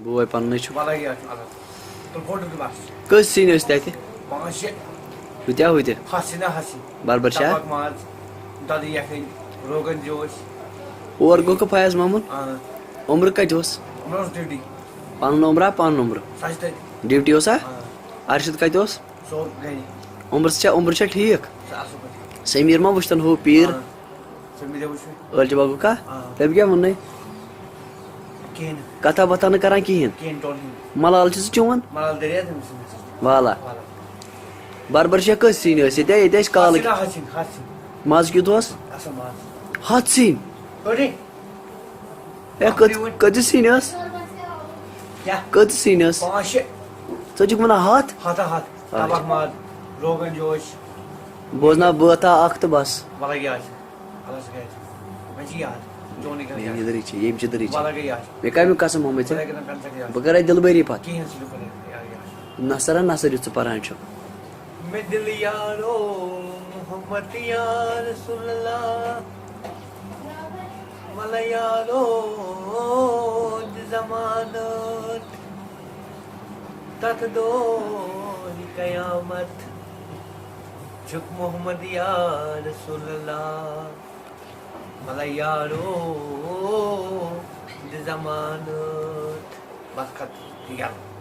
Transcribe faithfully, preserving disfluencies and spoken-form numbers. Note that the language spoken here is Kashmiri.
بوے پننُے چھُ۔ وَلہٕ یہِ چھُ الگ۔ تُل فوٹو تہِ بَس۔ کٔژ سِنۍ ٲسۍ تَتہِ؟ پانٛژھ شےٚ۔ ہُتیا ہُتہِ؟ ہَتھ سِنۍ ہا ہَتھ سِنۍ۔ بربر چھا؟ تَبَکھ ماز، دۄدٕ یَکھٕنۍ، روغن جوش۔ اور گوٚو کہٕ فیاض محمد؟ آ، عمرٕ کَتہِ اوس؟ یِمَن اوس ڈیوٹی۔ پَنُن عمرا پَنُن عمرٕ؟ سۄ چھِ تَتہِ۔ ڈیوٹی اوسا؟ آ، ارشد کَتہِ اوس؟ سُہ اوس گَرِ۔ عمرس چھا عمرٕ چھا ٹھیٖک؟ سُہ اَصٕل پٲٹھۍ۔ سٔمیٖر ما وٕچھتن ہُہ پیٖر؟ آ، سُہ مےٚ وٕچھ۔ ٲلچہِ بَبہٕ کا؟ آ۔ تٔمۍ کیٛاہ ووٚننَے؟ کِہیٖنۍ نہٕ۔ کَتھا باتھا نہٕ کَران کِہیٖنۍ۔ کِہیٖنۍ ٹول ہِنٛدۍ۔ ملال چھُ سُہ چون؟ ملال دٔریاو تٔمۍ سٕنٛدۍ۔ والا۔ والا۔ بربر چھا کٔژ سِنۍ ٲسۍ ییٚتہِ؟ ییٚتہِ ٲسۍ کالہٕ۔ ہَتھ سِنۍ، ہَتھ سِنۍ۔ مَزٕ کیُتھ اوس؟ اَصٕل ماز۔ ہَتھ سِنۍ؟ أڑے۔ اے کٔژ کٔژِ سِنۍ ٲس؟ کیٛاہ؟ کٔژِ سِنۍ ٲس؟ پانٛژھ شےٚ۔ ژٕ چھُکھ وَنان ہَتھ؟ ہَتھ ہَتھ۔ آ۔ تَبَکھ ماز، روغن جوش۔ بوزناو بٲتھا اَکھ تہٕ بَس۔ وَلہٕ یاد چھِ۔ وَلہٕ سُہ گژھِ۔ مےٚ چھِ یاد۔ چونٕے کَتھ ییٚمہِ یاد۔ جدٕرٕے چھِ، ییٚمہِ جدٕرٕے چھِ۔ وَلہٕ گٔے یاد۔ مےٚ کَمیُک قسم ہٲومٕتۍ ژےٚ؟ خۄداے کَرن کَن ژےٚ یاد۔ بہٕ کَرَے دِلبٲری پَتہٕ۔ کِہیٖنۍ چھُنہٕ خۄداے یاد۔ نثرا نثر یُتھ ژٕ پَران چھُکھ۔ مےٚ دِل یارو محمد یار رسول اللہ، وَلہٕ یارو دِ ضمانت، تَتھ دۄہ قیامت چھُکھ محمد یار رسول اللہ، وَلہٕ یارو دِ ضمانت۔ بس ختم۔ یَلہٕ۔